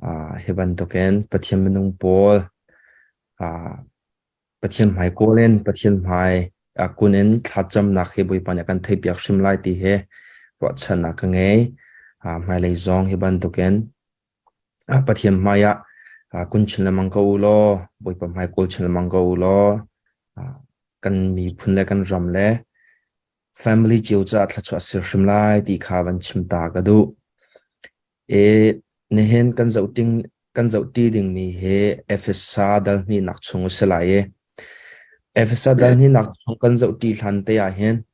Hi bantukin Pathian minung pawl Pathian hmai kawl in Pathian hmai kun in thlacamnak hi Bawipa nih a kan theihpiak hrim lai ti hi ruahchannak ka ngei. Hmailei zong hi bantukin Pathian hmai ah kun chin lengmang ko u law Bawipa hmai kawl chin lengmang ko u law kan miphun le kan ram le family cio caah thluachuah si hrim lai ti kha van chim ta ka duh. E nihin kan zohting kan zohṭi dingmi hi Efesa dal hnihnak chung a si lai i Efesa dal hnihnak chung kan zohṭi hlan te ah hin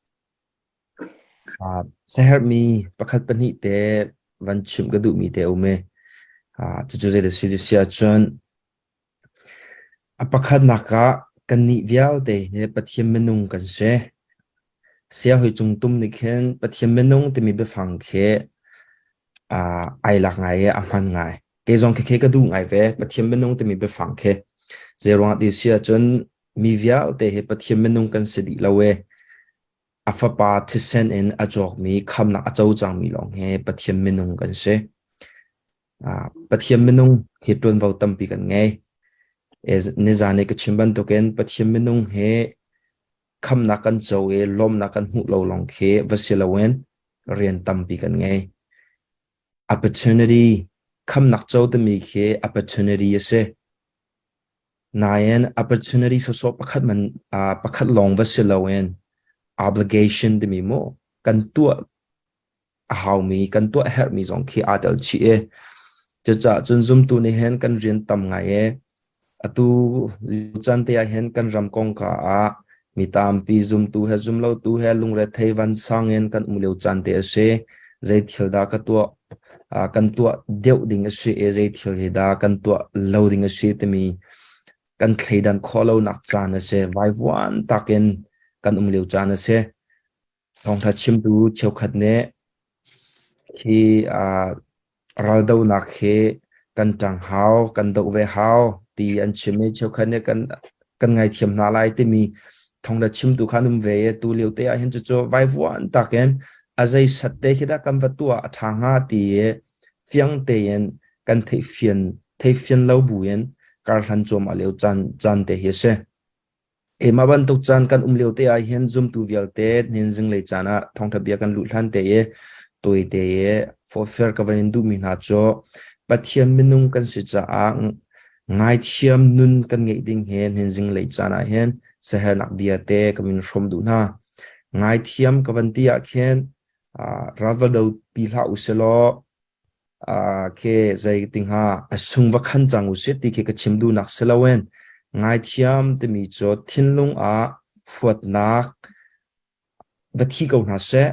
Siaherhmi pakhat pahnih te van chimh ka duhmi te a um i cucu zei a si ti si ahcun a pakhatnak ah kannih vialte hi Pathian minung kan si. Siahawi cungtum nih khin Pathian minung timi biafang khi ai lak ngai i a hman ngai. Kei zong khikhi ka duh ngai ve Pathian minung timi biafang khi. Zeiruangah ti si ahcun mi vialte hi Pathian minung kan si dih lo i A fapa thisen in a cawkmi khamnak a co cangmi lawng hi Pathian minung kan si. Pathian minung hi ṭuanvo tampi kan ngei. Nizan i ka chim bantukin Pathian minung hi khamnak kan co i lawmnak kan hmuh lo lawng khi va si loin rian tampi kan ngei. Opportunity khamnak co timi khi opportunity a si. Nain opportunity sawsawh pakhat man pakhat lawng va si loin obligation timi mu kan tuah a haumi kan tuah a herhmi zong khi aa tel chih i cucaah cun zumtu nih hin kan rian tam ngai i atu caan te ah hin kan ram kongka ah mi tampi zumtu he zumlotu he lungrethei vansang in kan um lio caan te a si. Zei thil dah ka tuah kan tuah deuh ding a si i zei thil hi dah kan tuah lo ding a si timi kan thleidan khawh lonak caan a si. Vaivuan takin kan um lio caan a si. Thawngṭha chimtu cheukhat nih hi raldohnak hi kan ṭang hau, kan doh ve hau ti an chim i cheukhat nih kan kan ngaithiam hna lai timi thawngṭha chimtu kha an um ve i tu lio te ah hin cucu vaivuan takin a zei sat te khi dah kan va tuah a ṭha hnga ti i fiang tein kan theihfian theihfian lo buin karhlan cuahmah lio caan caan te hi a si. Mah bantuk caan kan um lio te ah hin zumtu vialte nihin zinglei caan ah thawngṭha bia kan luh hlan te i tawite i forhfial ka van in duhmi hna cu Pathian minung kan si caah ngaithiam nun kan ngeih ding hi nihin zinglei caan ah hin siaherhnak bia te ka min hrawm duh hna. Ngaithiam ka van ti ah khin ral va do ti hlah usilaw Khi zei hnga a sung va khan cang usih ti khi ka chim duhnak si loin ngaithiam timi cu thinlung ah huatnak va thi ko hna seh,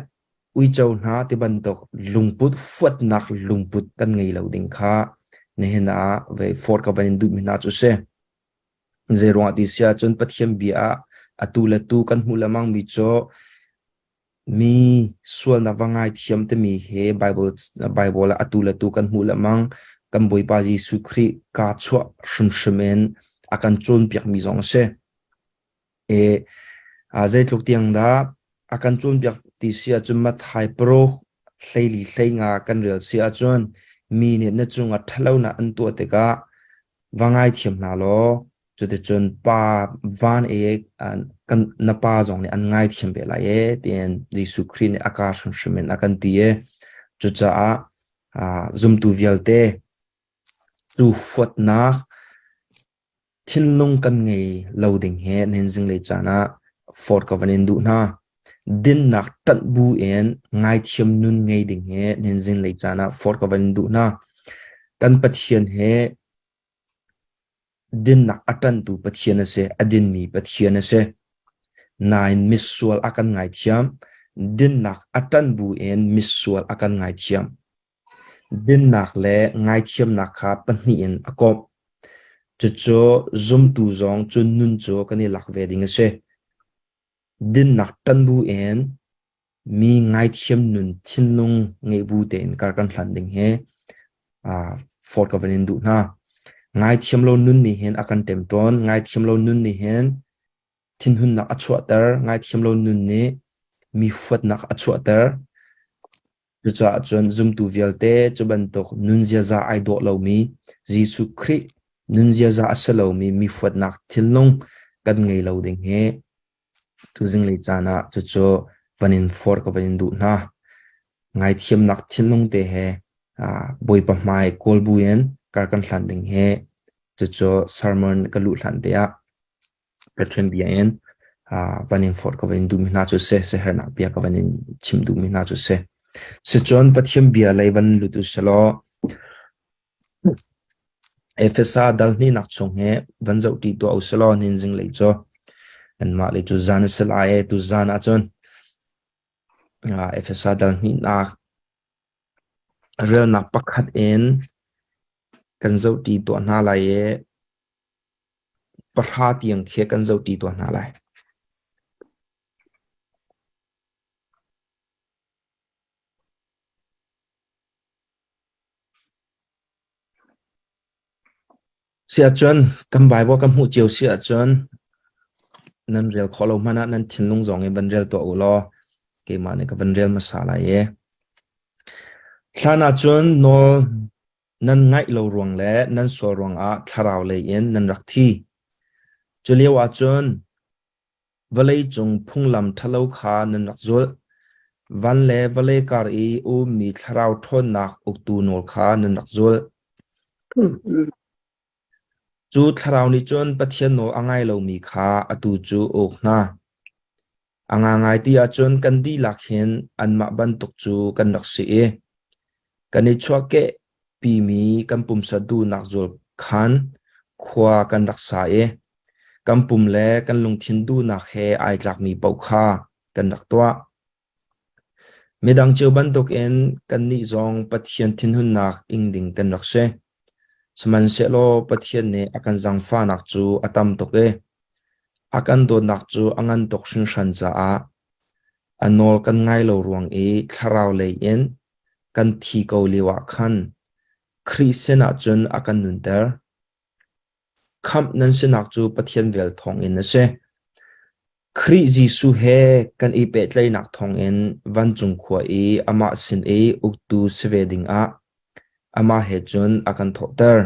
uico hna ti bantuk lungput huatnak lungput kan ngei lo ding kha nihin ah vei forh ka van in duhmi hna cu si. Zeiruangah ti si ahcun Pathian bia ah atu le tu kan hmuh lengmang mi cu Mi sualnak va ngaithiam timi hi Bible, Bible ah atu le tu kan hmuh lengmang. Kan Bawipa Jesuh Khrih kaa chuah hrimhrim in a kan cawnpiakmi zong a si. E, zeitluk tiang dah a kan cawnpiak ti si ahcun Matthai paruk hleili hleinga kan rel si ahcun mi nih na cungah ṭhatlonak an tuah tikah va ngaithiam hna law Cuticun pa van i kan na pa zong nih an ngaithiam ve lai e tiin Jesuh Khrih nih a kaa hrimhrim in a kan ti i cucaah zumtu vialte cu huatnak thinlung kan ngei lo ding hi nihin zinglei caan ah forh ka van in duh hna. Dinnak ṭanh bu in ngaithiam nun ngei ding hi nihin zinglei caan ah forh ka van in duh hna. Kan Pathian he Dinnak a ṭanhtu Pathian a si, a dinmi Pathian a si. Nain misual a kan ngaithiam. Dinnak a ṭanh buin misual a kan ngaithiam. Dinnak le ngaithiamnak kha pahnih in a komh. Cucu zumtu zong cu nun cu kan i lak ve ding a si. Dinnak ṭanh buin mi ngaithiam nun thinlung ngeih bu tein kar kan hlan ding hi forh ka van in duh hna. Ngaithiam lo nun nih hin a kan ṭemṭawn. Ngaithiam lo nun nih hin thinhunnak a chuahter. Ngaithiam lo nun nih mi huatnak a chuahter. Cucaah cun zumtu vialte cu bantuk nun ziaza ai dawh lomi Jesuh Khrih nun ziaza a si lomi mi huatnak thinlung kan ngei lo ding hi Tuzing caan ah cucu van in forh ka van in duh hna. Ngaithiamnak thinlung te he Bawipa hmai kawl buin kar kan hlan ding hi cucu sermon ka luh hlan te ah Pathian bia in van in forh ka van in duhmi hna cu si, siaherhnak bia ka van in chim duhmi hna cu si. Sicun Pathian bia lei van lut u selaw Efesa dal hnihnak chung hi van zohṭi tuah u silaw nihin zinglei cu nanmah lei cu zan a si lai i tuzan ahcun Efesa dal hnihnak relnak pakhat in kan zohṭi tuah hna lai i pahra tiang khi kan zohṭi tuah hna lai. Si ahcun kan Baibal kan hmuh cio si ahcun nan rel khawh lo hmanh ah nan thinlung zong in van rel tuah u law keimah nih ka van rel hmasa lai i. Hlan ahcun nawl nan ngaih lo ruang le nan sual ruangah thlarau lei in nan rak thi. Cu lio ahcun Vawleicung phunglam ṭhalo kha nan rak zulh. Van le vawlei kar i a ummi thlarau ṭhawnnak uktu nawl kha nan rak zulh. Cu thlarau nih cun Pathian nawl a ngai lomi kha atu cu a uk hna. A ngaingai ti ahcun kan dihlak hin anmah bantuk cu kan rak si i kan i chuahkeh pimi kan pumsa duhnak zul khan khua kan rak sa i kan pum le kan lungthin duhnak he ai tlakmi paoh kha kan rak tuah. Midang cio bantukin kannih zong Pathian thinhunnak ing ding kan rak si. Sihmanhsehlaw Pathian nih a kan zaangfahnak cu a tam tuk i a kan dawtnak cu a ngan tuk hringhran caah a nawl kan ngai lo ruang i thlarau lei in kan thi ko lioah khan Khrih sinah cun a kan nunter. Khamh nan sinak cu Pathian vel thawngin a si. Khrih Jesuh he kan i pehtlaihnak thawngin vancung khua i amah sin i uktu si ve dingah amah he cun a kan thawhter.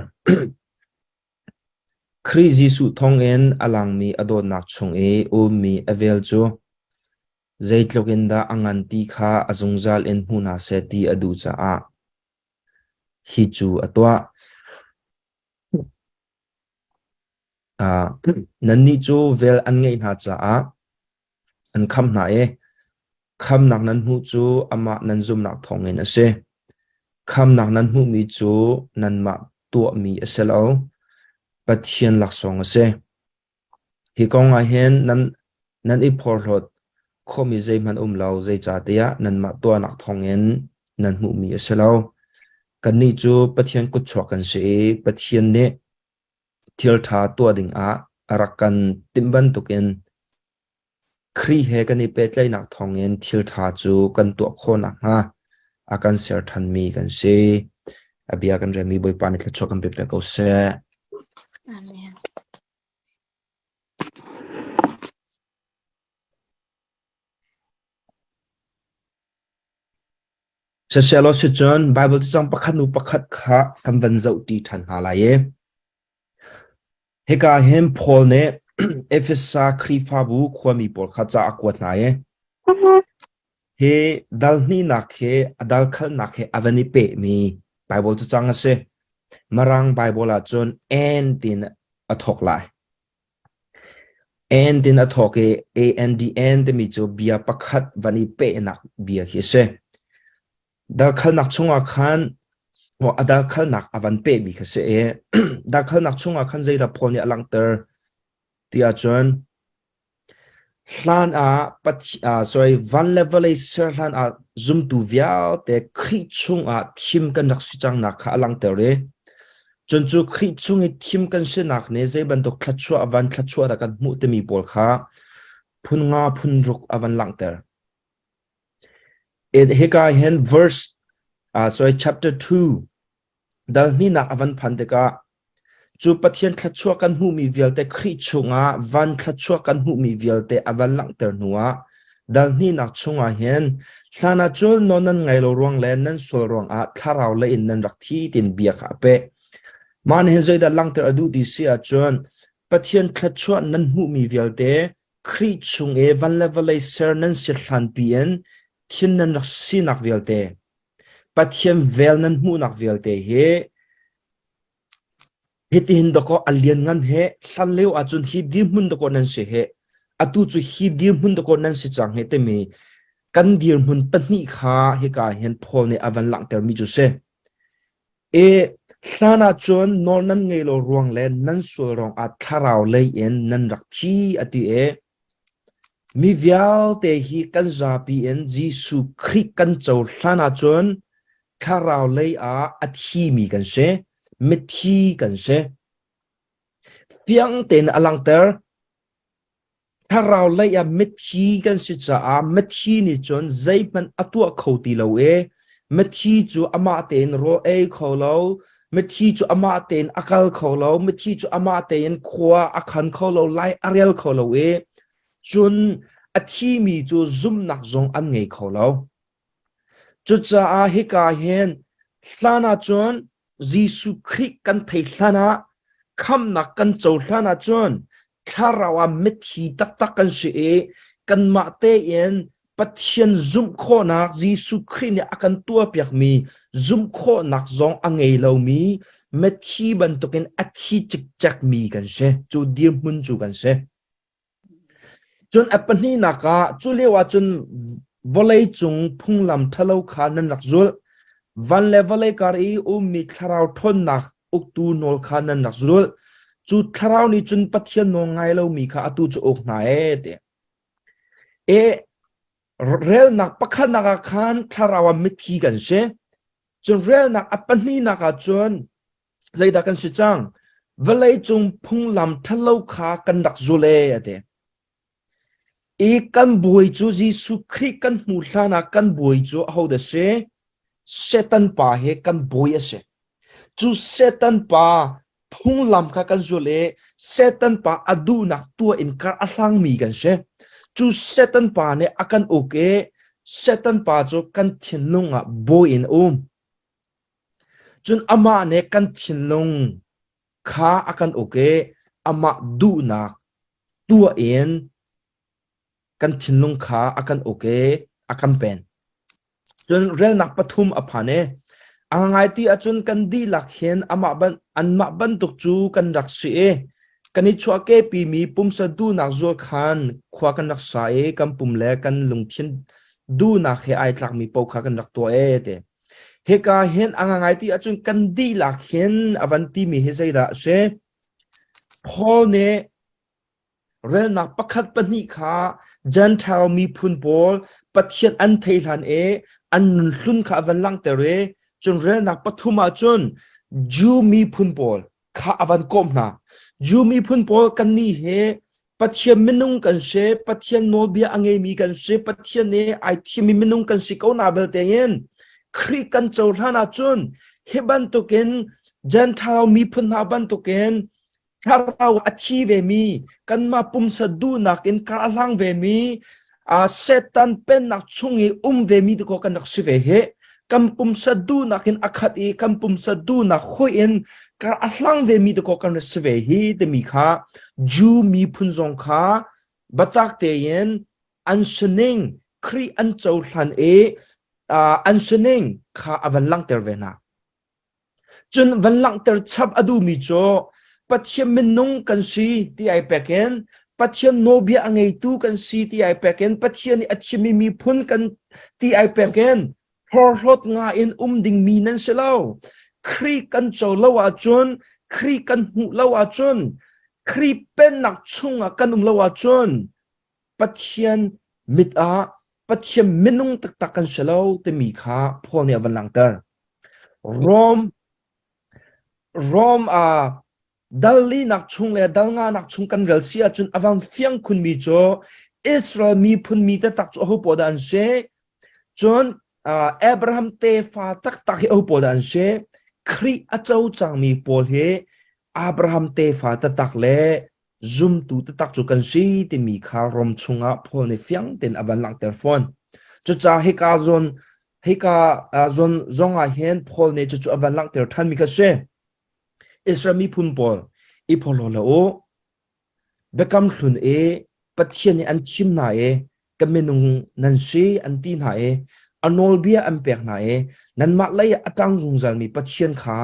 Khrih Jesuh thawngin a langmi a dawtnak chung i ummi a vel cu zeitluk in dah a ngan ti kha a zungzal in hmu hna seh ti a duh caah hi cu a tuah. Nannih cu vel an ngeih hna caah an khamh hna i khamnak nan hmuh cu amah nan zumhnak thawngin a si. Khamnak nan hmuhmi cu nanmah tuahmi a si lo, Pathian laksawng a si. Hi kong ah hin nan, nan i porhlawt khawhmi zeihmanh um lo, zeicahtiah nanmah tuahnak thawngin nan hmuhmi a si lo. Kannih cu Pathian kutchuak kan si i Pathian nih thil ṭha tuah dingah a rak kan timh bantukin Khrih he kan i pehtlaihnak thawngin thil ṭha cu kan tuah khawh nakhnga a kan ser ṭhanmi kan si. A bia kan relmi Bawipa nih thluachuah kan pe pek ko seh. Amen. Siselaw sicun Baibal cacang pakhat hnu pakhat kha kan van zohṭi ṭhan hna lai i hika hin Paul nih Efesa Khrihfabu khuami pawl kha ca a kuat hna i hi dal hnihnak he a dal khalnak he a van i pehmi Baibal cacang a si. Mirang Baibal ahcun N tiin a thawk lai. N tiin a thawk i ANDN timi cu bia pakhat van i pehnak bia khi a si. Dalkhalnak chungah khan a dalkhalnak a van pehmi kha si i dalkhalnak chungah khan zeidah Paul nih a langhter ti ahcun Hlan ah sorry, van le vawlei ser hlan ah zumtu vialte Khrih chungah thim kan rak si cangnak kha a langhter i cun cu Khrih chung i thim kan sinak nih zei bantuk thluachuah van thluachuah dah kan hmuh timi pawl kha phun nga phun ruk a van langhter. Hika hin verse sorry chapter 2 Dal hnihnak a van phan tikah cu Pathian thluachuah kan hmuhmi vialte Khrih chungah van thluachuah kan hmuhmi vialte a van langhter hnuah Dal hnihnak chungah hin hlan ah cun nawl nan ngai lo ruang le nan sual ruangah thlarau lei in nan rak thi tiin bia kha a peh. Mah nih hin zeidah langhter a duh ti si ahcun Pathian thluachuah nan hmuhmi vialte Khrih chung i van le vawlei ser nan si hlanpi in thin nan rak sinak vialte Pathian vel nan hmuhnak vialte hi Hitihin dakaw a lianngan he hlan lio ahcun hi dirhmun dakaw nan si he atu cu hi dirhmun dakaw nan si cang he timi kan dirhmun pahnih kha hika hin Paul nih a van langhtermi cu si. E hlan ahcun nawl nan ngei lo ruang le nan sual ruangah thlarau lei in nan rak thi a ti e mi vialte hi kan zapi in Jesuh Khrih kan cohlan ahcun thlarau lei ah a thimi kan si, mithi kan si. Fiang tein a langhter. Thlarau lei ah mithi kan si caah mithi nih cun zeihmanh a tuah kho ti lo i mithi cu amah tein rawl ei kho lo, mithi cu amah tein a kal kho lo, mithi cu amah tein khua a khan kho lo, lai a rel kho lo i cun a thimi cu zumhnak zong an ngei kho lo. Cucaah hika hin hlan ahcun Jesuh Khrih kan thei hlan ah khamhnak kan co hlan ahcun thlarau ah mithi taktak kan si i kanmah tein Pathian zumh khawhnak Jesuh Khrih nih a kan tuahpiakmi zumh khawhnak zong a ngei lomi mithi bantukin a thi cikcekmi kan si. Cu dirhmun cu kan si. Cun a pahnihnak ah cu lio ah cun vawleicung phunglam ṭhalo kha nan rak zulh. Van le vawlei kar i ummi thlarau ṭhawnnak uktu nawl kha nan rak zulh. Cu thlarau nih cun Pathian nawl ngai lomi kha atu cu uk hna ee ti. E relnak pakhatnak ah khan thlarau ah mithi kan si. Cun relnak a pahnihnak ah cun zeidah kan si cang vawleicung phunglam ṭhalo kha kan rak zul e a ti i kan bawi cu Jesuh Khrih kan hmuh hlan ah kan bawi cu ahodah si Satan pa he kan bawi a si cu Satan pa phunglam kha kan zul i Satan pa a duhnak tuah in kar a hlangmi kan si cu Satan pa nih a kan uk i Satan pa cu kan thinlung ah bawi in a um Cun amah nih kan thinlung kha a kan uk i amah duhnak tuah in kan thinlung kha a kan uk i a kan pen. Cun relnak pathum a phan i a ngai ti ahcun kan dihlak hin amah ban anmah bantuk cu kan rak si i kan i chuahkehpimi pumsa duhnak zual khan khua kan rak sa i kan pum le kan lungthin duhnak he ai tlakmi paoh kha kan rak tuah e ti. Hika hin a ngai ti ahcun kan dihlak hin a van timi hi zeidah a si? Paul nih relnak pakhat pahnih kha Gentile miphun pawl Pathian an thei hlan i an nunhlun kha a van langhter i cun relnak pathum ahcun Jew miphun pawl kha a van kawmh hna. Jew miphun pawl kannih hi Pathian minung kan si, Pathian nawlbia a ngeimi kan si, Pathian nih ai thimmi minung kan si ko na belte in Khrih kan cohlan ahcun hi bantukin Gentile miphun hna bantukin thlarau a thi vemi kanmah pumsa duhnak in kar a hlang vemi Satan pennak chung i um vemi te ko kan rak si ve hi kan pumsa duhnak in a khat i kan pumsa duhnak hoi in kar a hlang vemi te ko kan rak si ve hi timi kha Jew miphun zong kha batak tein an sining Khrih an cohlan i an sining kha a van langhter ve hna. Cun van langhter chap a duhmi cu Pathian minung kan si ti ai pek in Pathian nawlbia a ngeitu kan si ti ai pek in Pathian nih a thimmi miphun kan ti ai pek in hlorhlawt nga in um dingmi nan si lo. Khrih kan co lo ahcun Khrih kan hmuh lo ahcun Khrih pennak chungah kan um lo ahcun Pathian mit ah Pathian minung taktak kan si lo timi kha Paul nih a van langhter. Rom Rom ah dal linak chung le dal nganak chung kan rel si ahcun a van fiang khunmi cu Israel miphun mi taktak cu aho paoh dah an si? Cun Abraham tefa taktak hi aho paoh dah an si? Khrih a co cangmi pawl hi Abraham tefa taktak le Zumtu taktak cu kan si timi kha Rom chungah Paul nih fiang tein a van langhter fawn. Cucaah hika zawn hika zawn zong ah hin Paul nih cucu a van langhter ṭhanmi kha si. Israel miphun pawl i porhlaw hlah u. Biakam hlun i Pathian nih an thim hna i ka minung nan si an ti hna i a nawlbia an pek hna i nanmah lei ah a ṭang zungzalmi Pathian kha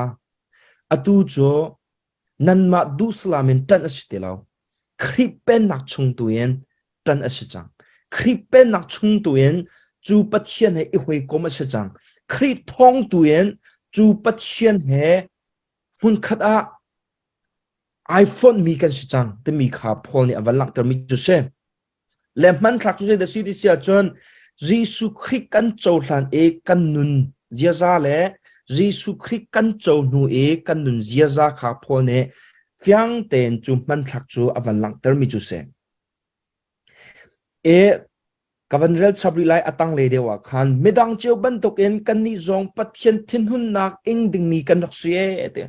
atu cu nanmah duhsalam in ṭanh a si ti lo. Khrih Pennak chung tu in ṭanh a si cang. Khrih Pennak chung tu in cu Pathian he i hawikom a si cang. Khrih thawng tu in cu Pathian he hmunkhat ah ai fonhmi kan si cang timi kha Paul nih a van langhtermi cu si. Le hmanthlak cu zeidah si ti si ahcun Jesuh Khrih kan cohlan i kan nun ziaza le Jesuh Khrih kan co hnu i kan nun ziaza kha Paul nih fiang tein cu hmanthlak cu a van langhtermi cu si. E ka van rel chap rih lai a tanglei deuh ah khan midang cio bantukin kannih zong Pathian thinhunnak ing dingmi kan rak si ee ti.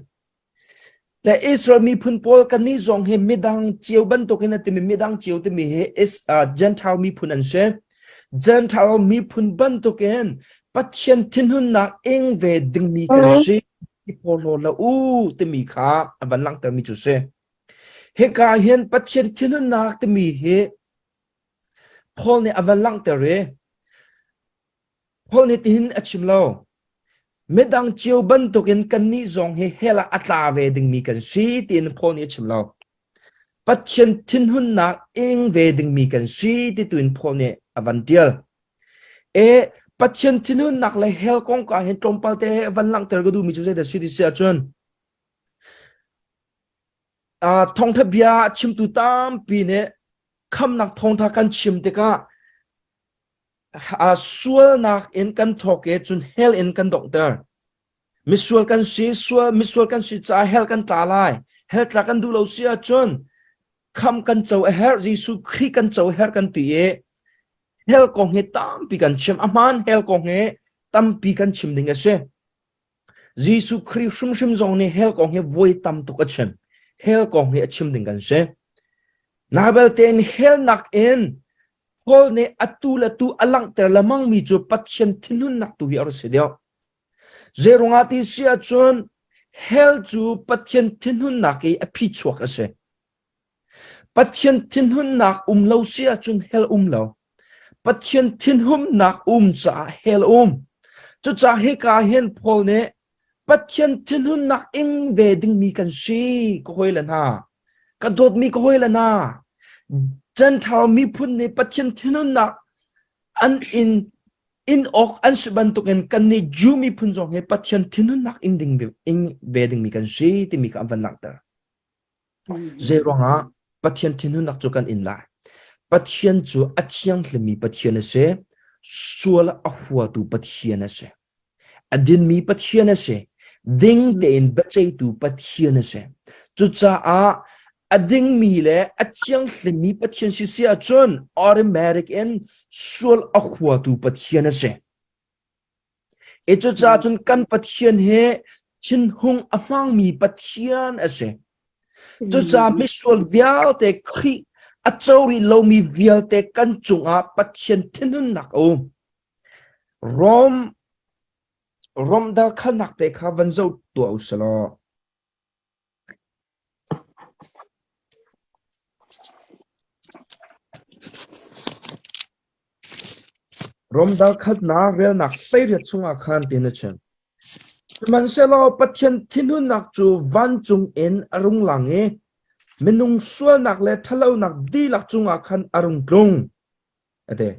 Le Israel miphun pawl kannih zong hi midang cio bantukin a timi midang cio timi hi is, uh, Gentile miphun an si. Gentile miphun bantukin Pathian thinhunnak ing ve dingmi kan si. I porhlaw la u timi kha a van langhtermi cu si. Hika hin Pathian thinhunnak timi hi Paul nih a van langhter i Paul nih tihin a chim lo. Midang cio bantukin kannih zong hi hell ah a tla ve dingmi kan si tiin Paul nih a chim lo. Pathian thinhunnak ing ve dingmi kan si ti tuin Paul nih a van tial. E Pathian thinhunnak le hell kongka hin tlawmpal te van langhter ka duhmi cu zeidah si ti si ahcun uh, thawngtha bia chimtu tampi nih khamnak thawngtha kan chim tikah uh, sualnak in kan thawk i cun hell in kan donghter. Misual kan si, sual misual kan si caah hell kan tla lai. Hell tla kan duh lo si ahcun kham kan co a herh, Jesuh Khrih kan co a herh kan ti i hell kong hi tampi kan chim. A hmaan hell kong hi tampi kan chim ding a si. Jesuh Khrih hrimhrim zong nih hell kong hi voi tam tuk a chim. Hell kong hi a chim ding kan si. Na belte in hell nak in Paul nih atu le tu a langhter lemangmi cu Pathian thinhunnak tu hi a rak si deuh. Zeirungah ti si ahcun hell cu Pathian thinhunnak i a phichuak a si. Pathian thinhunnak um lo si ahcun hell um lo. Pathian thinhunnak um caah hell um. Cucaah hika hin Paul nih Pathian thinhunnak ing ve dingmi kan si ka hawi le hna. Ka dawtmi ka hawi le hna. Gentile miphun nih Pathian thinhunnak an in in awk an si bantukin kannih Jew miphun zong hi Pathian thinhunnak ing ding ing ve dingmi kan si timi kha an van langhter. Zeiruangah Pathian thinhunnak cu kan in lai? Pathian cu a thianghlimmi Pathian a si. Sual a huatu Pathian a si. A dinmi Pathian a si. Ding tein biaceihtu Pathian a si. Cucaah a dingmi le a thianghlimmi Pathian si si ahcun automatic in sual a huatu Pathian a si. E cucaah cun kan Pathian hi thinhung a hmangmi Pathian a si. Cucaah misual vialte Khrih a co rih lomi vialte kan cungah Pathian thinhunnak a um. Rom Rom dal khalnak te kha van zoh tuah u selaw. Romdal khatnak relnak 18 chungah khan tin a chim. Sihmanhsehlaw Pathian thinhunnak cu vancung in a rung lang i minung sualnak le ṭhalonak dihlak cungah khan a rung tlung, a ti.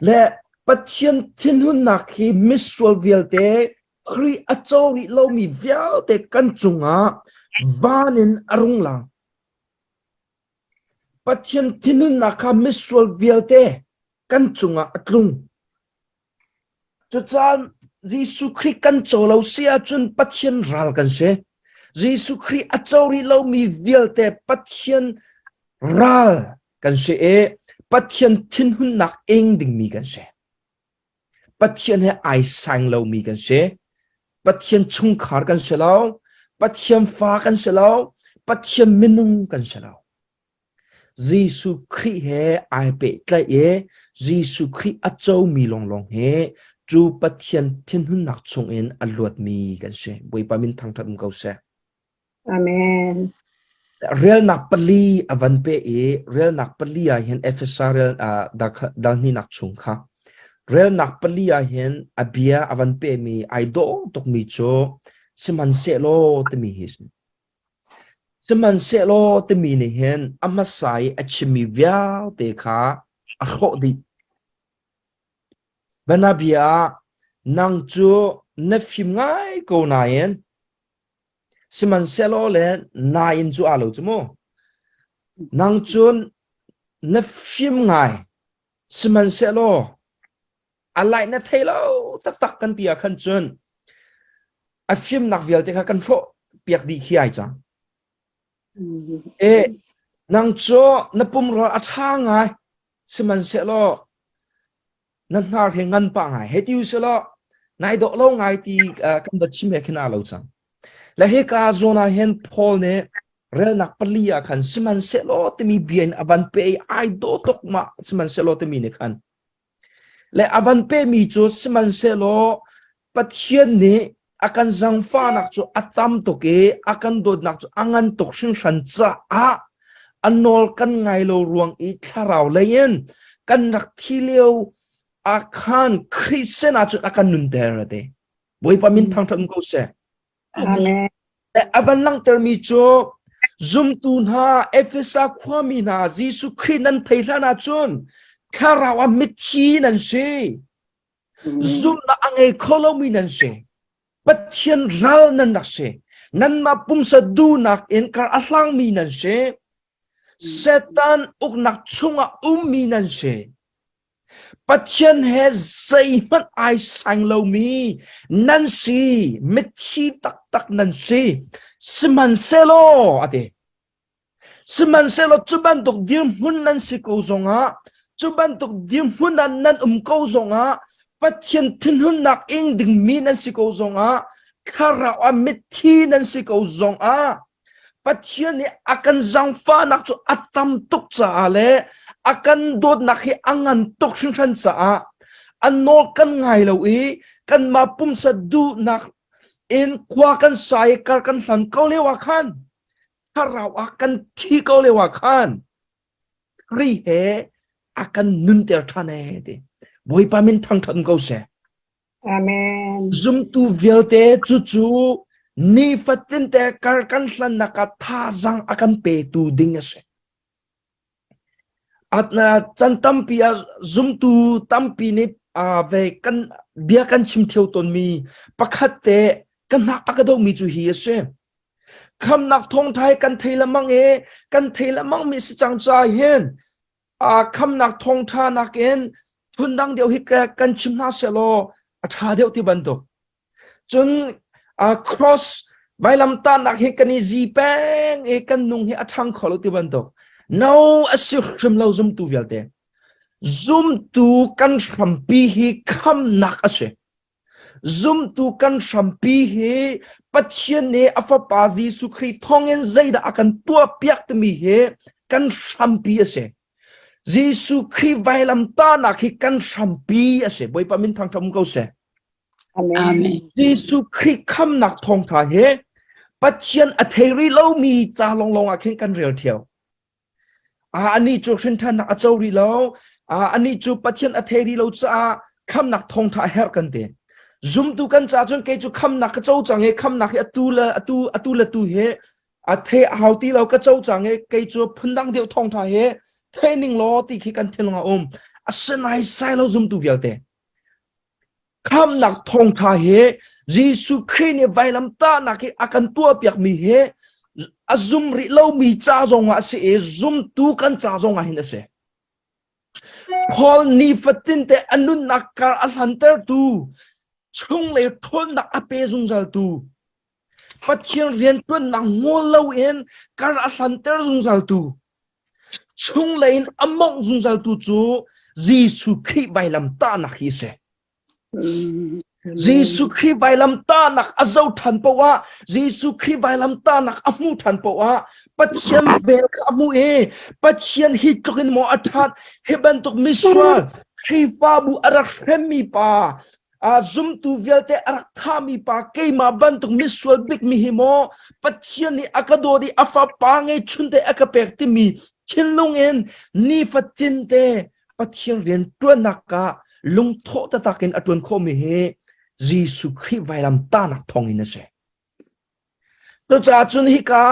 Le Pathian thinhunnak hi misual vialte Khrih a co rih lomi vialte kan cungah van in a rung lang. Pathian thinhunnak kha misual vialte kan cungah a tlung. Cucaah Jesuh Khrih kan co lo si ahcun Pathian ral kan si. Jesuh Khrih a co rih lomi vialte Pathian ral kan si i Pathian thinhunnak ing dingmi kan si. Pathian he ai sang lomi kan si. Pathian chungkhar kan si lo. Pathian fa kan si lo. Pathian minung kan si lo. Jesuh Khrih he ai pehtlaih i Jesuh Khrih a comi lawnglawng hi cu Pathian thinhunnak chungin a luatmi kan si. Bawipa min thangṭhat um ko seh. Amen. Relnak pali a van pe i relnak pali ah hin Efesa rel uh, dal hninak chung kha relnak pali ah hin a bia a van pe mi ai dawh tukmi cu sihmanhsehlaw timi hi si. Sihmanhsehlaw timi nih hin a hmasa i a chimmi vialte kha a hrawh dih. Bianabia ah nang cu na fim ngai ko nain sihmanhsehlaw le nain cu aa lo cu mu. Nang cu na fim ngai sihmanhsehlaw a lai na thei lo taktak kan ti ah khan cun a fimnak vialte kha kan hrawh piak dih khi ai cang. E nang cu na pumrua a ṭha ngai sihmanhsehlaw na hnar hi ngan pah ngai he ti usih nai dawh lo ngai ti kan va chim he khin aa lo cang. Le hika zawn ah hin Paul nih relnak pali ah khan sihmanhsehlaw timi bia in a van pe i ai dawh tuk ma sihmanhsehlaw timi nih khan Le a van pemi cu sihmanhsehlaw Pathian nih a kan zangfahnak cu a tam tuk i a kan dawtnak cu a ngan tuk hringhran caah a nawl kan ngai lo ruang i thlarau lei in kan rak thi lio ah khan Khrih sin ah cun a kan nunter a ti. Bawipa min thangṭhat um ko seh. Amen. A van langhtermi cu zumtu hna Efesa khuami hna Jesuh Khrih nan thei hlan ahcun thlarau ah mithi nan si. Zumhnak a ngei kho lomi nan si. Pathian ral nan rak si. Nanmah pumsa duhnak in kar a hlangmi nan si. Satan uknak chungah ummi nan si. Pathian he zeihmanh ai saing lomi nan si, mithi taktak nan si. Sihmanhsehlaw a ti. Sihmanhsehlaw cu bantuk dirhmun nan si ko zongah, cu bantuk dirhmun ah nan um ko zongah, Pathian thinhunnak ing dingmi nan si ko zongah, thlarau ah mithi nan si ko zongah, Pathian nih a kan zaangfahnak cu a tam tuk caah le a kan dawtnak hi a ngan tuk hringhran caah a nawl kan ngai lo i kanmah pumsa duhnak in khua kan sa i kar kan hlan ko lio ah khan thlarau ah kan thi ko lio ah khan Khrih he a kan nunter ṭhan ee ti Bawipa min thangṭhat ko seh. Amen. Zumtu vialte cucu nifatin te kar kan hlannak ah thazaang a kan petu ding a si. Atna chan tampi ah zumtu tampi nih uh, ve kan bia kan chim theo tawnmi pakhat te ka hnak a ka domi cu hi a si. Khamnak thawngthai kan thei lamang e kan thei lamang mi si cang ca hin khamnak thawngṭha nakin phundang deuh hi kan chim hna sehlaw a ṭha deuh ti bantuk. Cun cross vailamtahnak hi kan i zi peng i kan nung hi a ṭhang kho lo ti bantuk. No a si hrim lo zumtu vialte. Zumtu kan hrampi hi khamnak a si. Zumtu kan hrampi hi Pathian nih a Fapa Jesuh Khrih thawngin zeidah a kan tuahpiak timi hi kan hrampi a si. Jesuh Khrih vailamtahnak hi kan hrampi a si. Bawipa min thangṭhat um ko seh. Amen. Jesuh Khrih khamnak thawngṭha hi Pathian a thei rih lomi ca lawnglawng ah khin kan rel ṭheo. Anih cu hrinṭhannak a co rih lo. Anih cu Pathian a thei rih lo caah khamnak thawngṭha a herh kan ti. Zumtu kan caah cun kei cu khamnak ka co cang i khamnak hi atu le atu atu le tu hi a thei a hau ti lo ka co cang i kei cu phundang deuh thawngṭha hi thei ning law ti khi kan thinlung a um. Asinain sai lo zumtu vialte. Khamnak thawngṭha hi Jesuh Khrih nih vailamtahnak hi a kan tuahpiakmi hi a zum rih lomi ca zongah a si i zumtu kan ca zongah hin a si. Paul nifatin te a nunnak kar a hlantertu, chunglei ṭhawnnak a pe zungzaltu, Pathian rianṭuannak ngol loin kar a hlanter zungzaltu, chunglei in a mawngh zungzaltu cu Jesuh Khrih vailamtahnak hi a si. Jesuh Khrih vailamtahnak a zoh ṭhan paoh ah Jesuh Khrih vailamtahnak a hmuh ṭhan paoh ah Pathian vel kha a hmuh i Pathian hi tluk in maw a ṭhat hi bantuk misual Khrihfabu a rak hremmi pa a zumtu vialte a rak thahmi pa keimah bantuk misual bikmi hi maw Pathian nih a ka dawt i a fapa ngei chunte a ka pek timi thinlung in nifatin te Pathian rian ṭuannak ah lungthawh taktak in a ṭuan khawhmi hi Jesuh Khrih vailam tahnak thawng in a si. Cucaah cun hika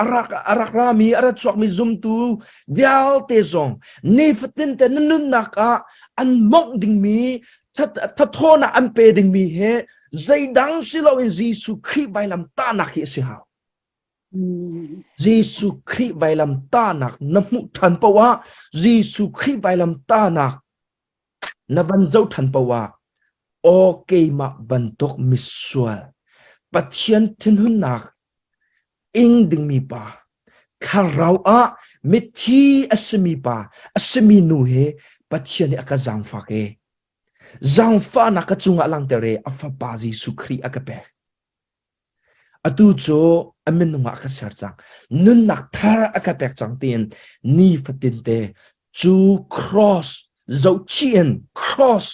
a rak a rak rami a ra chuakmi zumtu vialte zong nifatin te na nunnak ah an mongh dingmi thathawnak an pe dingmi hi zeidang si loin Jesuh Khrih vailam tahnak hi a si hau. Jesuh Khrih vailam tahnak na hmuh ṭhan paoh ah Jesuh Khrih vailam tahnak na van zoh ṭhan paoh ah aw keimah bantuk misual Pathian thinhunnak ing dingmi pa thlarau ah mithi a simi pa a simi nu hi Pathian nih a ka zaangfak e zaangfahnak ka cungah langhter e a fapa Jesuh Khrih a ka pek Atu cu a minung ah ka ser cang. Nunnak thar a ka pek cang tiin nifatin te cu cross zohchih in cross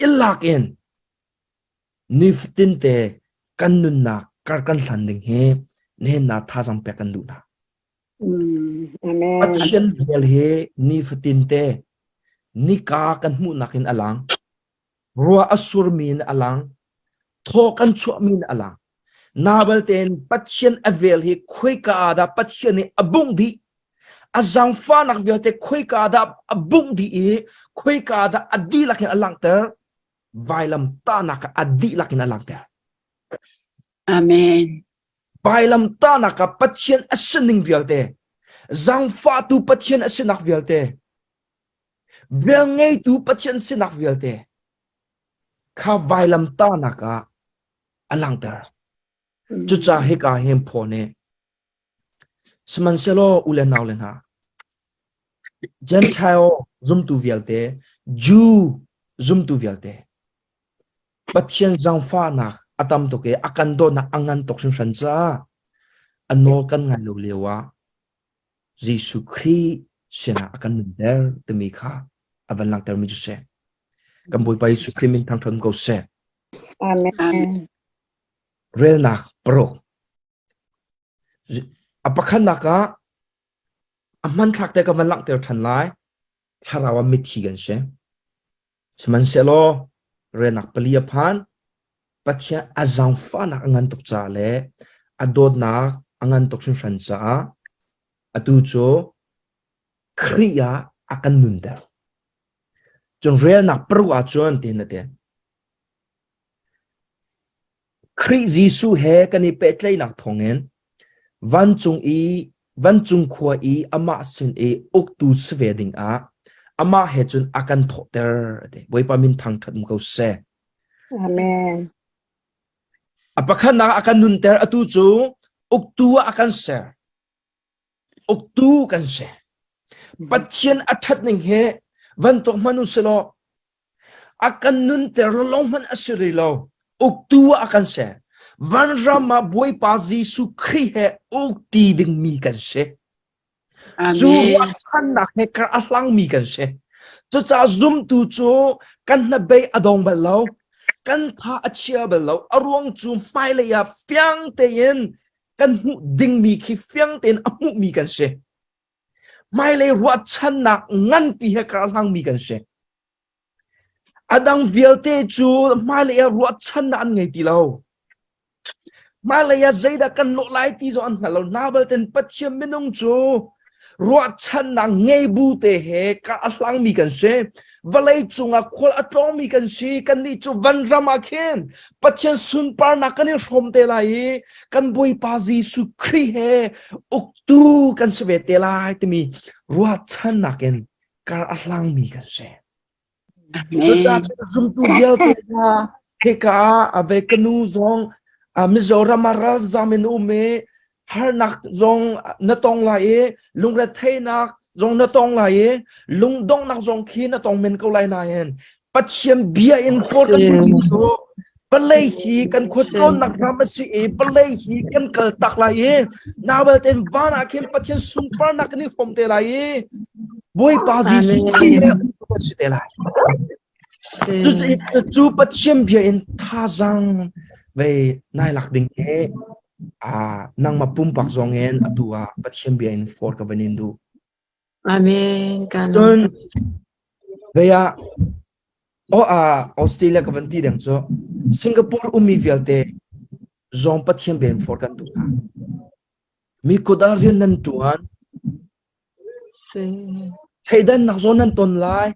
i lak in nifatin te kan nunnak kar kan hlan ding hi nihin na thazaang pek kan duh hna. Amen. Pathian vel hi nifatin te nika kan hmuhnak in a lang. Ruah a surmi in a lang. Thaw kan chuahmi in a lang. Nabal tein Pathian a vel hi khoika ah dah Pathian nih a bungh dih? A zaangfahnak vialte khoika ah dah a bungh dih i khoika ah dah a dihlak in a langhter? Vailam tahnak ah a dihlak in a langhter. Amen. Vailam tahnak ah Pathian a sining vialte, zaangfahtu Pathian a sinak vialte, velngeitu Pathian sinak vialte kha vailam tahnak ah a langhter. Cucaah hika hin Paul nih sihmanhsehlaw u le nau le hna Gentile zumtu vialte Jew zumtu vialte Pathian zaangfahnak a tam tuk i a kan dawtnak a ngan tuk hringhran caah a nawl kan ngai lo lio ah Jesuh Khrih sinah a kan nunter timi kha a van langhtermi cu si. Kan Bawipa Jesuh Khrih min thangṭhat ko seh. Amen. Relnak paruk. A pakhatnak ah a hmanthlak te ka van langhter ṭhan lai. Thlarau ah mithi kan si. Sihmanhsehlaw relnak pali a phan. Pathian a zaangfahnak a ngan tuk caah le a dawtnak a ngan tuk hringhran caah atu cu Khrih ah a kan nunter. Cun relnak paruk ahcun tihin a ti. Khrih Jesuh he kan i pehtlaihnak thawngin vancung i vancung khua i amah sin i uktu si ve dingah amah he cun a kan thawhter a ti. Bawipa min thangṭhat um ko seh. Amen. A pakhatnak a kan nunter atu cu uktu ah a kan ser. Uktu kan si. Pathian a ṭhat ning hi van tuak hmanh u silaw a kan nunter lawng hmanh a si rih lo. Uktu ah a kan ser. Vanram ah Bawipa Jesuh Khrih he ukṭi dingmi kan si. Cu ruahchannak he kar a hlangmi kan si. Cucaah zumtu cu kan hnabei a dong bal lo. Kan tha a chia bal lo. A ruang cu hmailei ah fiang tein kan hmuh dingmi khi fiang tein a hmuhmi kan si. Hmailei ruahchannak nganpi he kar a hlangmi kan si. A dang vialte cu hmailei ah ruahchannak an ngei ti lo. Hmailei ah zeidah kan lawh lai ti zong an hngal lo. Nabalten Pathian minung cu ruahchannak ngei bu te he ka a hlangmi kan si. Vawlei cungah khual a tlawngmi kan si. Kannih cu vanram ah khin Pathian sunparnak kan i hrawm te lai i kan Bawipa Jesuh Khrih he uktu kan si ve te lai timi ruahchannak in kar a hlangmi kan si. Cucaah zumtu vialte hna hika ah a ve ka nu zong Mizoram ah ralzam in um i harnak zong na tong lai i lungretheihnak zong na tong lai i lungdonghnak zong khi na tong men ko lai nain Pathian bia in forh kan duhmi cu. Vawlei hi kan khuatlawnnak ram a si i vawlei hi kan kal tak lai i nawel ten van ah khin Pathian sunparnak kan i hrawm te lai i Bawipa Jesuh Khrih he kan si te lai. Cu Pathian bia in thazaang ve nai lak ding hi nangmah pumpak zong in atu ah Pathian bia in for ka van in duh. Amen. Cun vei ah Oh, ah, Australia ka van ti deng cu Singapore ummi vialte zong Pathian ben for kan duh hna. Mi kut ah rian nan ṭuan. Theidannak zawn nan ton lai.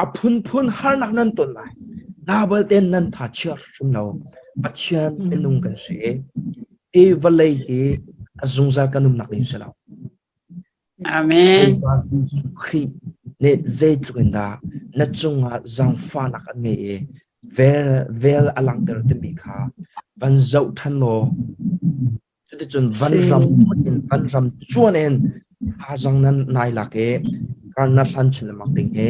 A phunphun harnak nan ton lai. Na balte nan tha chia hrim lo. Pathian minung kan si. Hi vawlei hi a zungzal kan umnak ding si lo. Amen. Bawipa Jesuh Khrih nih zeitluk in dah na cungah zaangfahnak an ngeih i vel, vel a langhter timi kha van zoh ṭhan law cuticun van ram in van ram cuan in thazaang nan nai lak i kar na hlan chin lengmang ding hi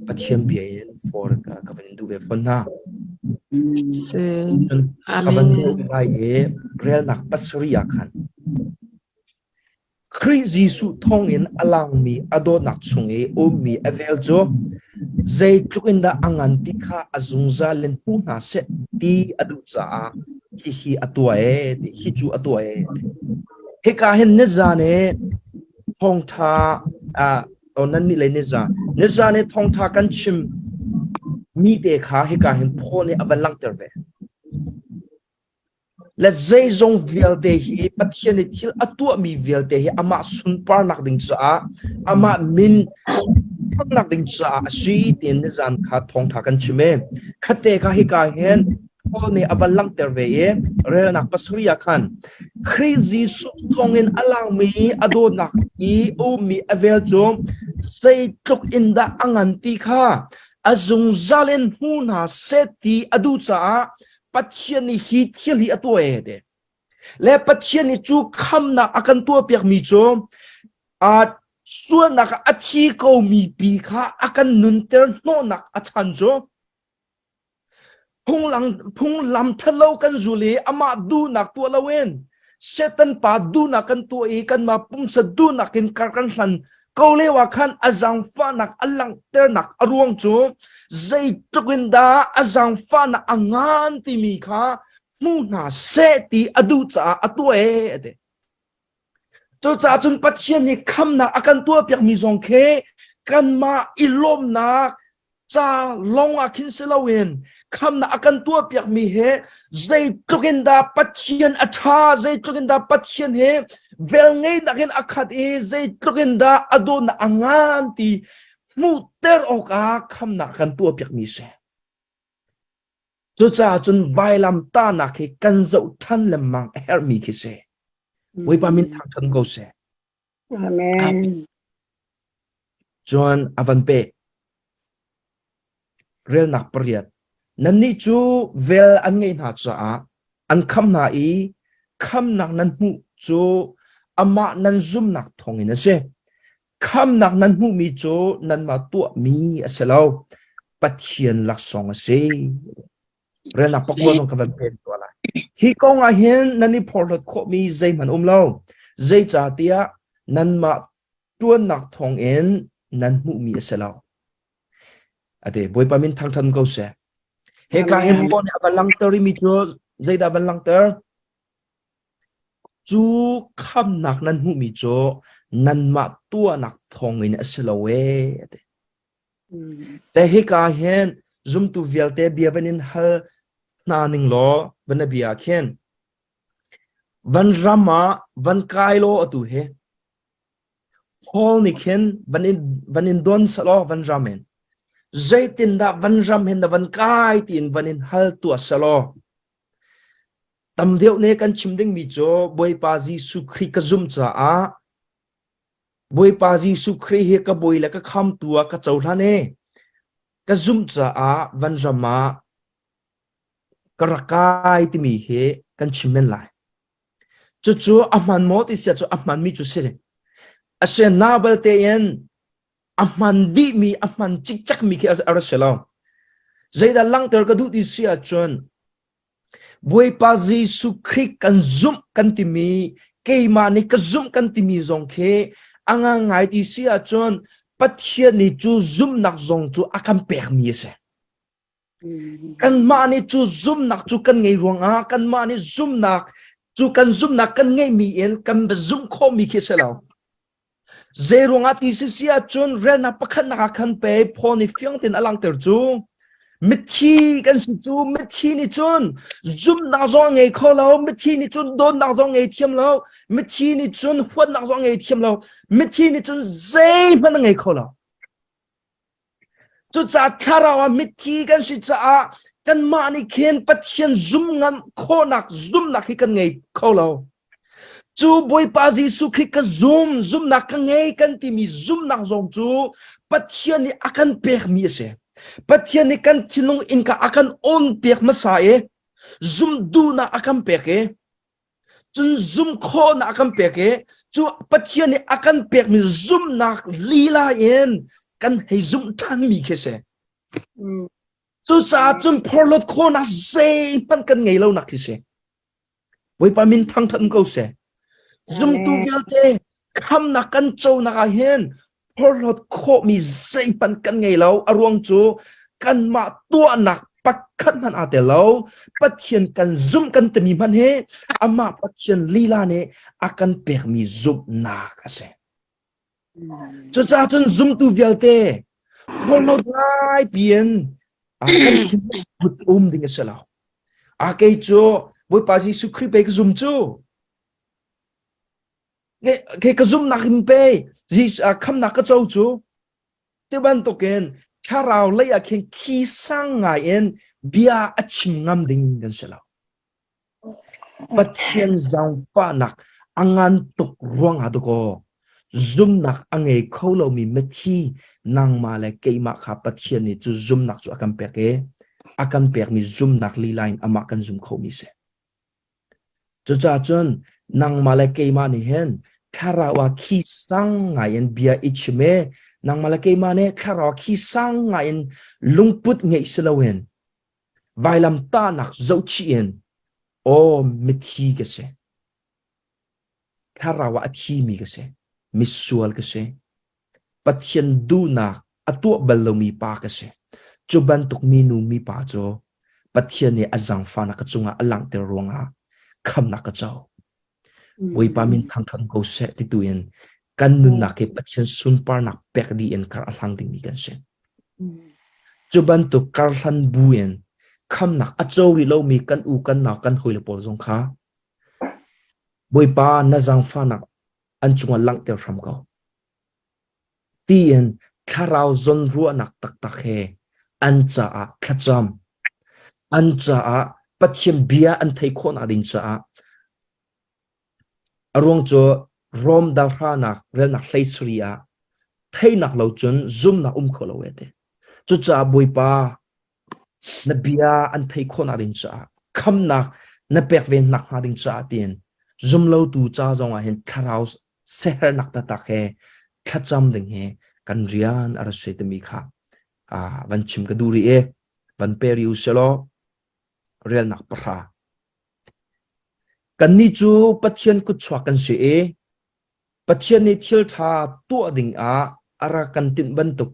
Pathian bia in for ka, ka van in duh ve fawn hna. Cun ka van zoh lai i relnak pasarih ah khan Khrih Jesuh thawngin a langmi a dawtnak chung i ummi a vel cu zeitluk in dah a ngan ti kha a zungzal in hmu hna seh ti a duh caah hihi a tuah ee ti hi cu a tuah ee ti. Hika hin nizan i thawngṭha ah nan nih le nizan nizan i thawngṭha kan chim mi te kha hika hin Paul nih a van langhter ve. Le zeizong vialte hi Pathian nih thil a tuahmi vialte hi amah sunparnak ding caah amah min thangnak ding caah a si tiin nizan kha thawngṭha kan chim e. Khatte kha hika hin Paul nih a van langhter ve i relnak pasarih ah khan Khrih Jesuh thawngin a langmi a dawtnak i a ummi a vel cu zeitluk in dah a ngan ti kha a zungzal in hmu hna seh ti a duh caah Pathian nih hi thil hi a tuah e te. Le Pathian nih cu khamnak a kan tuahpiakmi cu a sualnak ah a thi komi pi kha a kan nunter hnawhnak a chan cu phunglang phunglam ṭhalo kan zul i amah duhnak tuah loin Satan pa duhnak kan tuah i kanmah pumsa duhnak in kar kan hlan ko lio ah khan a zaangfahnak a langhternak a ruang cu zeitluk in dah a zaangfahnak a ngan timi kha hmu hna seh ti a duh caah a tuah ee a ti. Cucaah cun Pathian nih khamnak a kan tuahpiakmi zong khi kanmah i lawmhnak ca lawng ah khin si loin khamnak a kan tuahpiakmi he zeitluk in dah Pathian a ṭha zeitluk in dah Pathian he velngeihnak in a khat i zeitluk in dah a dawtnak a ngan ti hmuhter awkah khamnak kan tuahpiakmi si. Cucaah cun vailam tahnak hi kan zoh ṭhan lengmang a herhmi khi si. Bawipa min thangṭhat ko seh. Amen. Cun a van peh. Relnak pariat. Nannih cu vel an ngeih hna caah an kham hna i khamnak nan hmuh cu amah nan zumnak thawngin a si. Khamnak nan hmuhmi cu nanmah tuahmi a si lo. Pathian laksawng a si. Relnak pakua zong ka van pen tuah lai. Hi kong ah hin nan i phorhlawt khawhmi zeihmanh um lo. Zeicahtiah nanmah ṭuannak thawngin nan hmuhmi a si lo. Ate Bawipa min thangṭhat ko seh. Hika hin Paul nih a van langhter mi cu zeidah van langhter? Cu khamnak nan hmuhmi cu nanmah tuahnak thawngin a si lo ee. Ate. Te hika hin zumtu vialte bia van in hal hna ning law van bia khin van ram ah van kai law atu hi Paul nih khin van in van in don selaw van ram in zeitindah van ram hin na van kai tiin van in hal tuah selaw tam deuh ne kan chim dingmi cu Bawipa Jesuh Khrih ka zumh caah Bawipa Jesuh Khrih hi ka bawi le ka khamtu ah ka cohlan i ka zumh caah van ram ah ka rak kai timi hi kan chim men lai. Cucu a hman maw ti sia cu a hmanmi cu si. A si na balte in a hman dihmi a hman cikcekmi khi a ra si lo. Zeidah langhter ka duh ti si ahcun. Bawipa Jesuh Khrih kan zumh kan timi keimah nih ka zumh kan timi zong khi a ngangai ti si ahcun Pathian nih cu zumhnak zong cu a kan pekmi a si. Kanmah nih cu zumhnak cu kan ngei ruangah kanmah nih zumhnak cu kan zumhnak kan ngeihmi in kan va zumh khawhmi khi si lo. Zei ruangah ti si si ahcun relnak pakhatnak ah khan pe Paul nih fiang tein a langhter cu mithi kan si cu mithi nih cun zumhnak zong a ngei kho lo mithi nih cun dawtnak zong ngei thiam lo mithi nih cun huatnak zong ngei thiam lo mithi nih cun zeihmanh a ngei kho lo Cucaah thlarau ah mitthi kan si caah kanmah nih khin Pathian zum ngam khawhnak zumnak hi kan ngei kho lo. Cu Bawipa Jesuh Khrih ka zum, zumnak ka ngei kan timi zumnak zong cu Pathian nih a kan pekmi a si. Pathian nih kan thinlung innka a kan on piak hmasa i zum duhnak a kan pek i cun zum khawhnak a kan pek i cu Pathian nih a kan pekmi zumhnak lila in kan hei zumh ṭhanmi khi si. Cucaah cun phorhlawt khawhnak zeihmanh kan ngei lonak khi si. Bawipa min thangṭhat ko seh. Zumtu vialte khamnak kan conak ah hin phorhlawt khawhmi zeihmanh kan ngei lo. A ruang cu kanmah tuahnak pakhat hmanh aa tel lo. Pathian kan zumh kan timi hmanh hi amah Pathian lila nih a kan pekmi zumhnak a si. Cucaah cun zumtu vialte phorhlawt ngai piin kan thinlung put um ding a si lo. A kei cu Bawipa Jesuh Khrih pei ka zum cu. Kei ka zumhnak in pei khamnak ka co cu. Ti bantukin thlarau lei ah khin khi sang ngai in bia a chim ngam ding kan si lo. Pathian zaangfahnak a ngan tuk ruangah dakaw zumnak a ngei kho lomi mithi nangmah le keimah kha Pathian nih cu zumnak cu a kan pek i a kan pekmi zumnak lila in amah kan zum khomi si. Cucaah cun nangmah le keimah nih hin thlarau ah khi sang ngai in bia i chim i nangmah le keimah nih thlarau ah khi sang ngai in lungput ngeih si loin vailamtahnak zohchih in aw mithi ka si thlarau ah a thimi ka si misual ka si Pathian duhnak a tuah bal lomi pa ka si cu bantuk minu mipa cu Pathian nih a zaangfahnak ka cungah a langhter ruangah khamnak ka co Bawipa min thangṭhat ko seh ti tu in kan nunnak hi Pathian sunparnak pek dih in kar a hlang dingmi kan si. Cu bantuk karhlan bu in khamnak a co rih lomi kan u kan nau kan hawile pawl zong kha Bawipa na zaangfahnak an cungah langhter hram ko. Tiin thlarau zawnruahnak taktak he an caah thlacam an caah Pathian bia an theih khawhnak ding caah a ruang cu Rom dalhranak relnak hleisari ah theihnak lo cun zumnak um kho lo e ti. Cucaah Bawipa na bia an theih khawhnak ding caah khamnak na pek ve nak hnga ding caah tiin zumlotu ca zong ah hin thlarau sehernak taktak he thlacam ding hi kan rian a ra si timi kha van chim ka duh rih i van pe rih u selaw relnak pahra kannih cu Pathian kutchuak kan si i Pathian nih thil ṭha tuah ding ah a rak kan tinh bantuk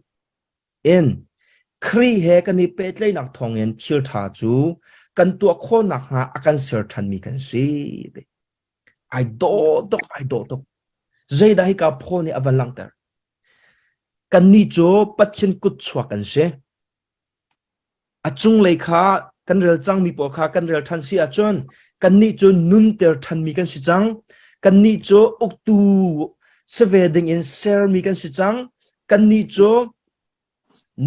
in Khrih he kan i pehtlaihnak thawngin thil ṭha cu kan tuah khawh nakhnga a kan ser ṭhanmi kan si. Ai dawh tuk, ai dawh tuk. Zeidah hika Paul nih a van langhter? Kannih cu Pathian kutchuak kan si. A cunglei kha kan rel cangmi pawl kha kan rel ṭhan si ahcun kannih cu nunter ṭhanmi kan si cang. Kannih cu uktu si ve dingin sermi kan si cang. Kannih cu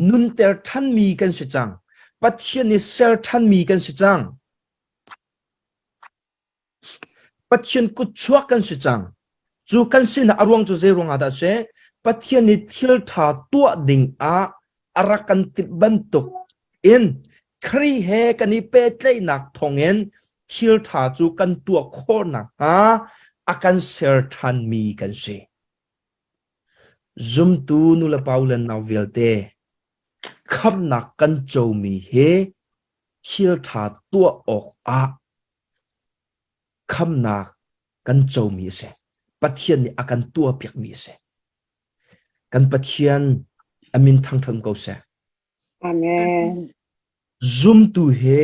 nunter ṭhanmi kan si cang. Pathian nih ser ṭhanmi kan si cang. Pathian kutchuak kan si cang. Cu kan sinak a ruang cu zei ruangah dah a si? Pathian nih thil ṭha tuah ding ah a rak kan timh bantuk in Khrih he kan i pehtlaihnak thawngin thil ṭha cu kan tuah khawh nakhnga a kan ser ṭhanmi kan si. Zumtu nulepa u le nau vialte, khamhnak kan comi hi thil ṭha tuah awkah. Khamnak kan comi a si. Pathian nih a kan tuahpiakmi a si. Kan Pathian a min thangṭhat ko seh. Amen. Zumtu he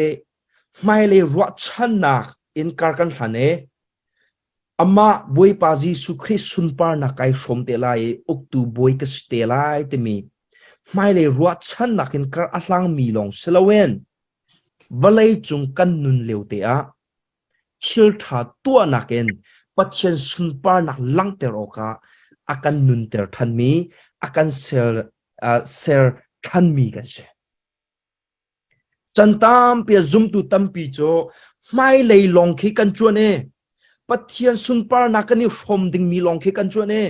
hmailei ruahchannak in kar kan hlan i amah Bawipa Jesuh Khrih sunparnak kai hrawm te lai i uktu bawi ka si te lai timi hmailei ruahchannak in kar a hlangmi lawng si loin vawlei cung kan nun lio te ah thil ṭha tuahnak in Pathian sunparnak langhter awkah a kan nunter ṭhanmi, a kan ser, uh, ser ṭhanmi kan si. Can tampi a zumtu tampi cu hmailei lawng khi kan cuan i Pathian sunparnak kan i hrawm dingmi lawng khi kan cuan i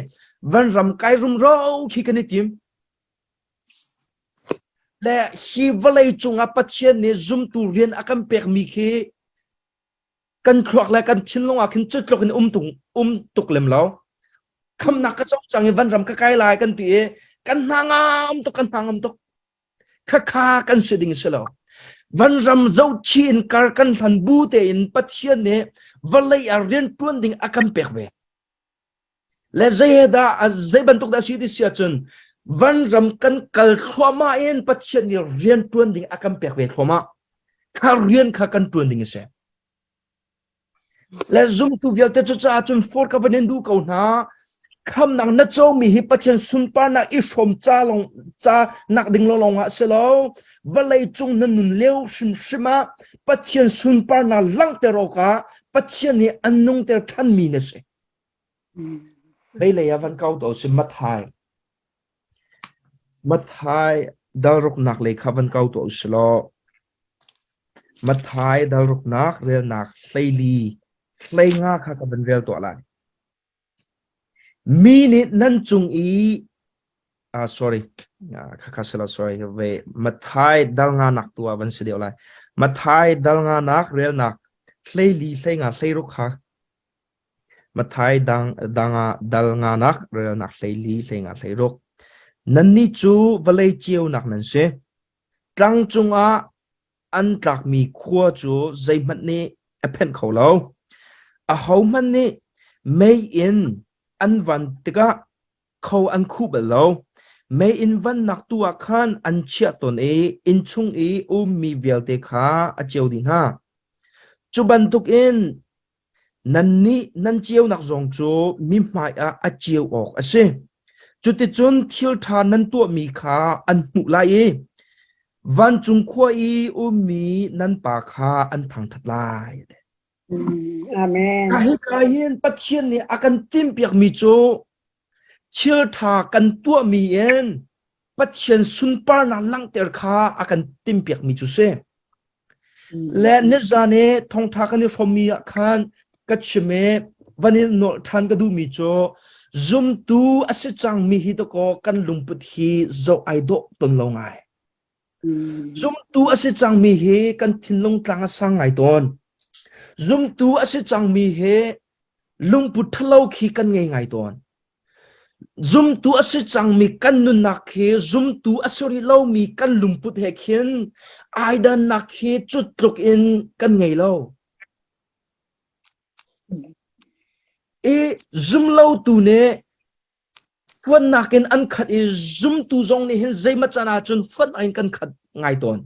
vanram kai rumro khi kan i tim. Le hi vawlei cungah Pathian nih zumtu rian a kan pekmi khi kan thluak le kan thinlung ah khin cutluk in um tuk um tuk lem lo. Khamnak ka cong cang i vanram ka kai lai kan ti i kan hna ngam tuk kan hna ngam tuk. Khakha kan si ding si lo. Vanram zohchi in kar kan hlan bu tein Pathian nih vawlei ah rian tuan ding a kan pek ve. Le zei dah zei bantuk dah si ti si ahcun vanram kan kal thluahmah in Pathian nih rian ṭuan ding a kan pek ve thluahmah. Kha rian kha kan ṭuan ding a si. Le zumtu vialte cu caah cun for ka van in duh ko hna. Khamnak na comi hi Pathian sunparnak i hrawm ca long ca nak ding lawng ah si lo. Vawlei cung na nun lio hrimhrim ah Pathian sunparnak langhter awkah Pathian nih an nungter ṭhanmi na si. Hmeilei ah van kau tuah usih Matthai. Matthai dalruknak lei kha van kau tuah usih law Matthai dalruknak relnak 14 hleinga kha ka van rel tuah lai. Mi nih nan cung i ah sorry ah, khakha sila sorry ve Matthai dal nga nak tu ah van si deuh lai. Matthai dal nga nak relnak 14 hleinga hleiruk kha Matthai dang dangah dal nganak relnak 14 hleinga 16. Nannih cu vawlei ceunak nan si. Tlang cungah an tlakmi khua cu zeihmanh nih a phenh kho lo. Ahohmanh nih mei in an van tikah kho an khuh bal lo. Mei in vannak tu ah khan an chiah tawn i innchung i ummi vialte kha a ceu dih hna. Cu bantukin Nannih nan ceunak zong cu mi hmaiah a ceu awk a si. Cuticun thil ṭha nan tuahmi kha an hmuh lai i vancung khua i ummi nan Pa kha an thangṭhat lai. Amen. Ka hika hin Pathian nih a kan timhpiakmi cu thil ṭha kan tuahmi in Pathian sunparnak langhter kha a kan timhpiakmi cu si. Le nizan i thawngṭha kan i hrawmmi ah khan ka chim i van i nolh ṭhan ka duhmi cu zumtu a si cangmi hi dakaw kan lungput hi zoh ai dawh ton lo ngai. Zumtu a si cangmi hi kan thinlung tlang a sang ngai tawn. Zumtu a si cangmi hi lungput ṭhalo khi kan ngei ngai tawn. Zumtu a si cangmi kan nunnak hi zumtu a si rih lomi kan lungput he khin ai dannak hi cu tluk in kan ngei lo. I zumlotu nih fuannak in an khat i zumtu zong nih hin zeimaw can ahcun fuannak in kan khat ngai tawn.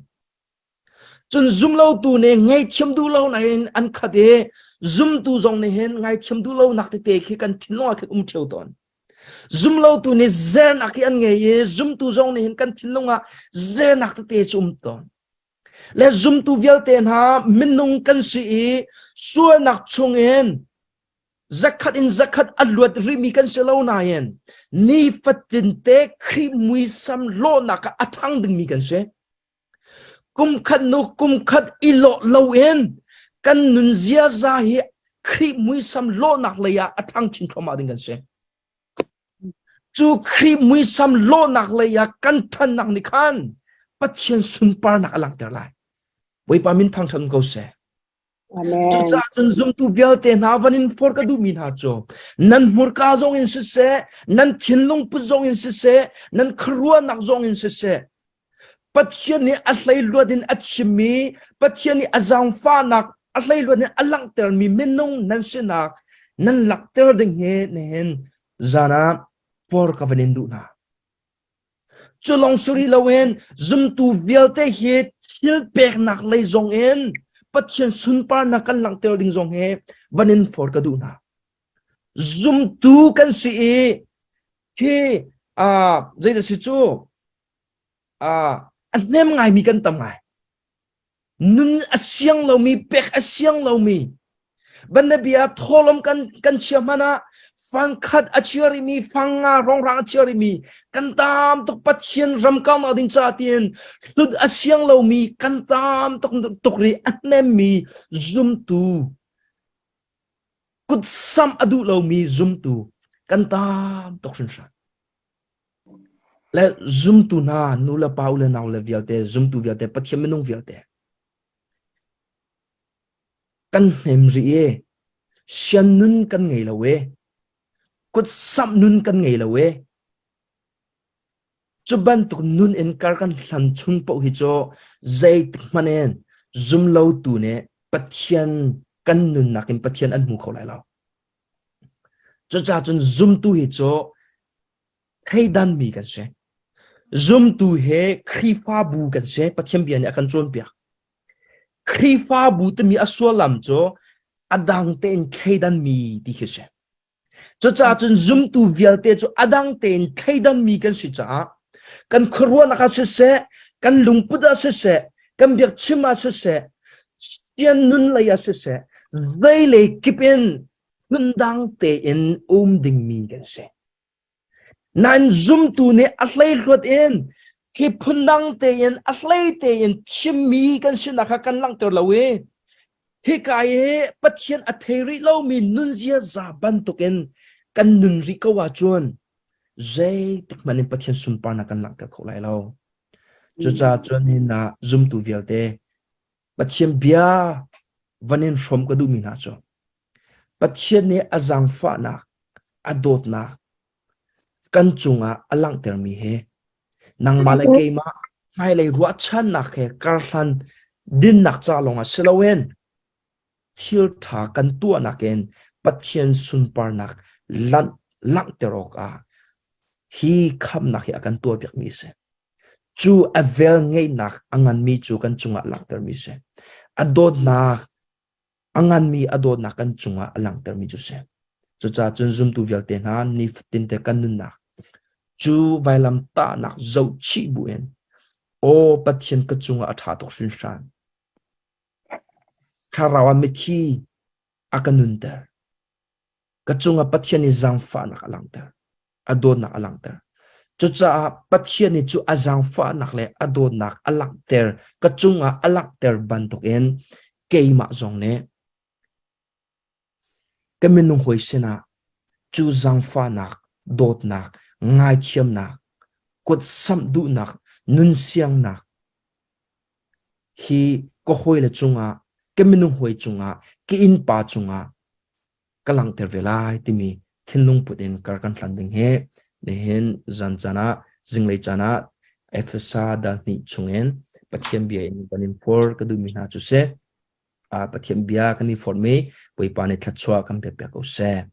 Cun zumlotu nih ngaihthiam duh lo in an khat i zumtu zong nih hin ngaithiam duh lonak tete khi kan thinlung ah khin um ṭheo tawn. Zumlotu nih zernak hi an ngei i zumtu zong nih hin kan thinlung ah zernak tete cu um tawn. Le zumtu vialte hna minung kan si i sualnak chungin zakhat in zakhat a luat rihmi kan si lo nain nifatinte Khrih muisam lawhnak ah a ṭhang dingmi kan si. Kumkhat nu kumkhat i lawh loin kan nun ziaza hi Khrih muisam lawhnak lei ah a ṭhang chin thluahmah ding kan si. Cu Khrih muisam lawhnak lei ah kan ṭhannak nih khan Pathian sunparnak a langhter lai. Bawipa min thangṭhat ko seh. Cucaah cun zumtu vialte hna van in forh ka duhmi hna cu nan hmurka zong in siseh, nan thinlung put zong in siseh, nan khuaruahnak zong in siseh, Pathian nih a hleihluat in a chimmi, Pathian nih a zaangfahnak. A hleihluat in a langhtermi minung nan sinak nan langhter ding hi nihin zan ah for ka van in duh hna. Cu lawng si rih loin zumtu vialte hi thil peknak lei zong in Pathian sunparnak kan langhter ding zong hi van in for ka duh hna. Zumtu kan si i khi uh, zeidah si cu uh, a hnem ngaimi kan tam ngai. Nun a siang lomi, pek a siang lomi, banabia tholom kan kan chia hmanh ah fangkhat a chia rihmi fang nga rongrang a chia rihmi kan tam tuk Pathian ram kaunak ding ca tiin hlut a siang lomi kan tam tuk tuk rih a hnemmi zumtu kutsamh a duh lomi zumtu kan tam tuk hringhran. Le zumtu hna nu le pa u le nau le vialte zumtu vialte Pathian minung vialte kan hnem rih i sian nun kan ngei lo e kutsamh nun kan ngei lo e Cu bantuk nun in kar kan hlan chung paoh hi cu zeitik hmanh in zumlotu nih Pathian kan nunnak in Pathian an hmu kho lai lo. Cucaah cun zumtu hi cu thleidanmi kan si. Zumtu he Khrihfabu kan si. Pathian bia nih a kan cawnpiak. Khrihfabu timi a sullam cu a dang tein thleidanmi ti khi si. Cucaah cun zumtu vialte cu a dang tein thleidanmi kan si caah kan khuaruahnak ah siseh, kan lungput ah siseh, kan biakchim ah siseh, sian nun lei ah siseh, zeilei kip in phundang tein um dingmi kan si. Nain zumtu nih a hleihluat in hi phundang tein a hlei tein thimmi kan sinak kha kan langhter lo i hika i Pathian a thei rih lomi nunziaza bantukin kan nun rih ko ahcun zeitik hmanh in Pathian sunparnak kan langhter kho lai lo. Cucaah cun hin ah zumtu vialte Pathian bia van in hrawm ka duhmi hna cu Pathian nih a zaangfahnak, a dawtnak kan cungah a langhtermi hi nangmah le keimah hmailei ruahchannak he karhlan dinnak ca lawngah si loin thil ṭha kan tuahnak in Pathian sunparnak langhter awkah hi khamnak hi a kan tuahpiakmi a si. Cu a velngeihnak a nganmi cu kan cungah langhtermi a si. A dawtnak a nganmi a dawtnak kan cungah a langhtermi cu si. Cucaah cun zumtu vialte hna nifatin te kan nunnak cu vailam tahnak zohchih buin aw Pathian ka cungah a ṭha tuk hringhran. Thlarau ah mithi a ka nunter. Ka cungah Pathian i zaangfahnak a langhter. A dawtnak a langhter. Cucaah Pathian nih cu a zaangfahnak le a dawtnak a langhter, ka cungah a langhter bantukin keimah zong nih ka minung hawi sinah cu zaangfahnak, dawtnak, ngaithiamnak, kutsamh duhnak, nunsiangnak hi ka hawile cungah, ka minung hawi cungah, ka innpa cungah ka langhter ve lai timi thinlung put in kar kan hlan ding hi nihin zan caan ah zinglei caan ah Efesa dal hnih chungin Pathian bia in kan in for ka duhmi hna cu si. Pathian bia kan i formi Bawipa nih thluachuah kan pek piak ko seh.